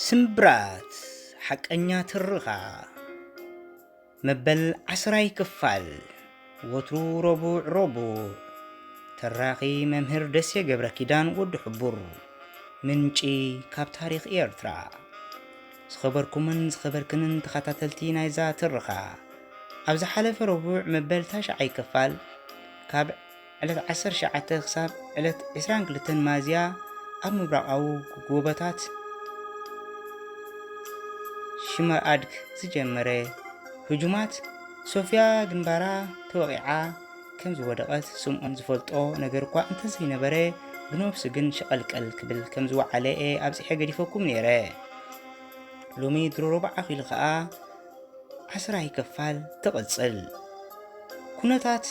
ስምብራት ሓቀኛ ትርኻ መበል ዓስራይ ክፋል። ወትሩ ረቡዕ ረቡዕ። ተራኺ መምህር ደሴ ገብረ ኪዳን ወዲ ሕቡር። ምንጪ ካብ ታሪኽ ኤርትራ። ዝኸበርኩምን ዝኸበርክንን ተኸታተልቲ ናይዛ ትርኻ፣ ኣብ ዝሓለፈ ረቡዕ መበል ታሽዓይ ክፋል ካብ ዕለት ዓሰርተ ትሽዓተ ክሳብ ዕለት ዕስራን ክልተን ሚያዝያ ኣብ ምብራቓዊ ጎቦታት ሽመኣድግ ዝጀመረ ህጁማት፣ ሶፍያ ግንባራ ተወቒዓ ከም ዝወደቐት ስምኦን ዝፈልጦ ነገር እኳ እንተዘይነበረ፣ ብነብሱ ግን ሸቐልቀል ክብል ከም ዝወዓለ እየ ኣብጺሐ ገዲፈኩም ነይረ። ሎሚ ድሮ ረቡዕ ኣኺሉ ኸኣ ዓስራይ ክፋል ትቕጽል። ኩነታት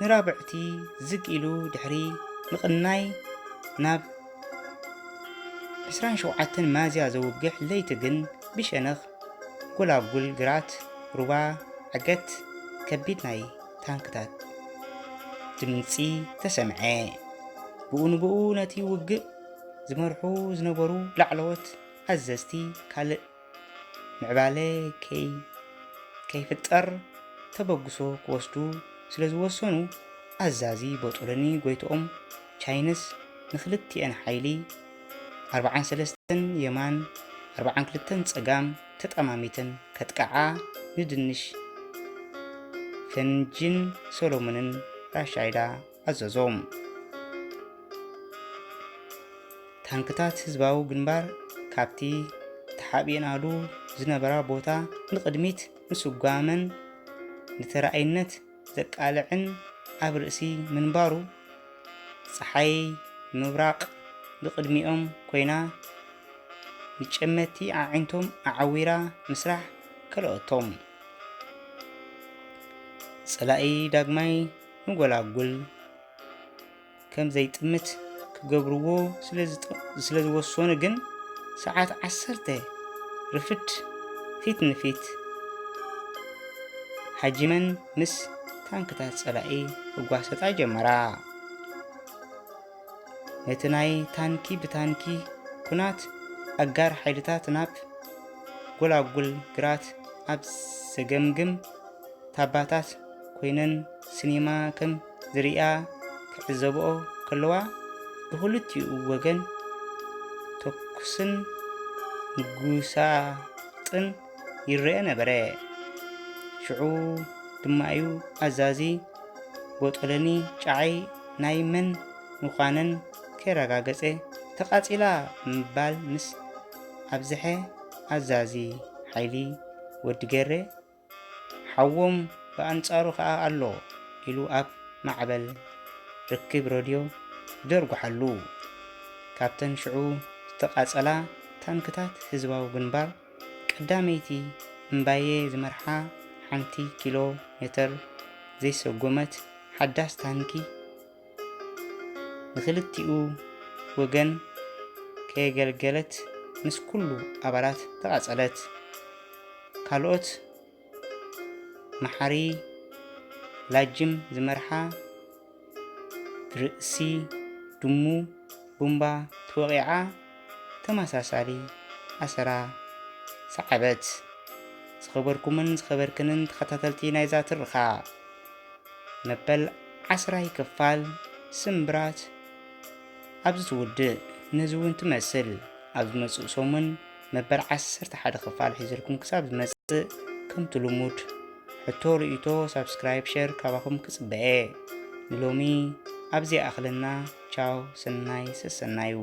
ንራብዕቲ ዝግ ኢሉ ድሕሪ ምቕናይ፣ ናብ ዕስራን ሸውዓተን ሚያዝያ ዘውግሕ ለይቲ ግን ብሸነኽ ጎላጉል ግራት፣ ሩባ፣ ዓገት፣ ከቢድ ናይ ታንክታት ድምጺ ተሰምዐ። ብኡ ንብኡ ነቲ ውግእ ዝመርሑ ዝነበሩ ላዕለዎት ኣዘዝቲ ካልእ ምዕባለ ከይ-፣ ከይፍጠር ተበግሶ ክወስዱ ስለ ዝወሰኑ፣ ኣዛዚ ቦጦሎኒ ጎይትኦም ቻይንስ ንክልቲኣን ሓይሊ ኣርብዓን ሰለስተን የማን፣ ኣርብዓን ክልተን ጸጋም ተጠማሚተን ከጥቅዓ ንድንሽ ፈንጅን ሰሎሞንን ራሻይዳ ኣዘዞም። ታንክታት ህዝባዊ ግንባር ካብቲ ተሓቢእናሉ ዝነበራ ቦታ ንቕድሚት ምስጓመን ንተራኣይነት ዘቃልዕን ኣብ ርእሲ ምንባሩ፣ ጸሓይ ምብራቕ ብቕድሚኦም ኮይና ንጨመቲ ኣዒንቶም ኣዓዊራ ምስራሕ ከልኦቶም። ጸላኢ ዳግማይ ንጎላጉል ከም ዘይጥምት ክገብርዎ ስለ ዝጠ-፣ ስለ ዝወሰኑ ግን፣ ሰዓት ዓሰርተ ርፍድ ፊት ንፊት ሃጂመን ምስ ታንክታት ጸላኢ ክጓሰጣ ጀመራ። ነቲ ናይ ታንኪ ብታንኪ ኩናት፣ ኣጋር ሓይልታት ናብ ጎላጉል ግራት ኣብ ዘገምግም ታባታት ኮይነን ሲኒማ ከም ዝርእያ ክዕዘብኦ ከለዋ፣ ብኽልቲኡ ወገን ተኩስን ምጉሳጥን ይረአ ነበረ። ሽዑ ድማ'ዩ ኣዛዚ ቦጦሎኒ ጫዓይ ናይ መን ምዃነን ከይረጋገጸ፣ "ተቓጺላ" ምባል ምስ ኣብዝሐ፣ ኣዛዚ ሓይሊ ወዲ ገሬ፣ "ሓዎም ብኣንጻሩ ከኣ ኣሎ" ኢሉ ኣብ ማዕበል ርክብ ሬድዮ ደርጉሓሉ። ካብተን ሽዑ ዝተቓጸላ ታንክታት ህዝባዊ ግንባር፣ ቀዳመይቲ እምባየ ዝመርሓ ሓንቲ ኪሎ ሜተር ዘይሰጎመት ሓዳስ ታንኪ፣ ንኽልቲኡ ወገን ከየገልገለት ምስ ኩሉ ኣባላት ተቓጸለት። ካልኦት መሓሪ ላጅም ዝመርሓ ብርእሲ ድሙ ቡምባ ተወቒዓ ተመሳሳሊ ኣሰራ ሰዓበት። ዝኸበርኩምን ዝኸበርክንን ተኸታተልቲ ናይዛ ትርኻ፣ መበል ዓስራይ ክፋል ስምብራት ኣብዚ ትውድእ። ነዚ እውን ትመስል። ኣብ ዝመጽእ ሰሙን መበል ዓሰርተ ሓደ ክፋል ሒዘልኩም ክሳብ ዝመጽእ፣ ከምቲ ልሙድ፣ ሕቶ፣ ርእይቶ፣ ሳብስክራይብ፣ ሸር ካባኹም ክጽበ እየ። ንሎሚ ኣብዚ ይኣኽለና። ቻው፣ ሰናይ ሰሰናዩ።